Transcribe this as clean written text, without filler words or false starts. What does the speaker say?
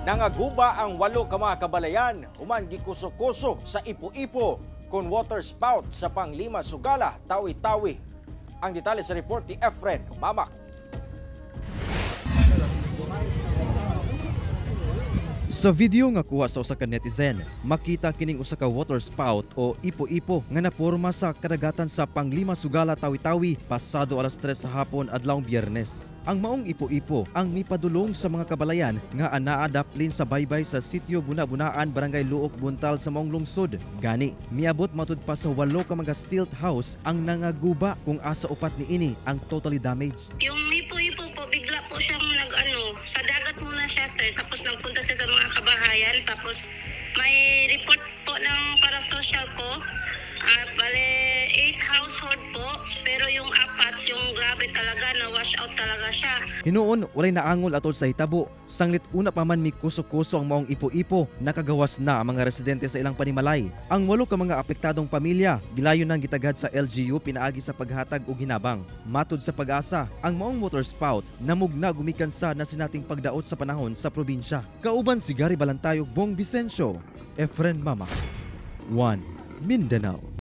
Nangaguba ang walo ka mga kabalayan human gikuso-kuso sa ipo-ipo kon water spout sa Panglima Sugala, Tawi-Tawi. Ang detalye sa report ni Efren Mamak. Sa video nga kuha sa usa ka netizen, makita kining usa ka water spout o ipo-ipo nga naporma sa kadagatan sa Panglima Sugala, Tawi-Tawi pasado alas 3 sa hapon adlawng Biyernes. Ang maong ipo-ipo ang mipadulong sa mga kabalayan nga anaa daplin sa baybay sa sitio Buna-Bunaan, Barangay Luok, Buntal sa maong lungsod. Gani, miabot matud pa sa walo ka mga stilt house ang nangaguba kung asa upat niini ang totally damaged. Yung hipo-hipo po, bigla po siyang nag-ano, sa dagat muna siya, sir, tapos nagpunta siya sa mga kabahayan, tapos may report po ng parasocial ko, bale, eight household po, pero yung apat, yung grabe talaga, na wash out talaga siya. Hinuon, walay naangol atol sa hitabo. Sanglit una pa man mikuso-kuso ang maong ipo-ipo, nakagawas na ang mga residente sa ilang panimalay. Ang walo ka mga apektadong pamilya, gilayon nang gitagad sa LGU pinaagi sa paghatag og hinabang. Matud sa PAGASA, ang maong water spout namugna gumikan sa nasinating pagdaot sa panahon sa probinsya. Kauban si Gary Balantayog, Bong Vicencio, Efren Mama, 1 Mindanao.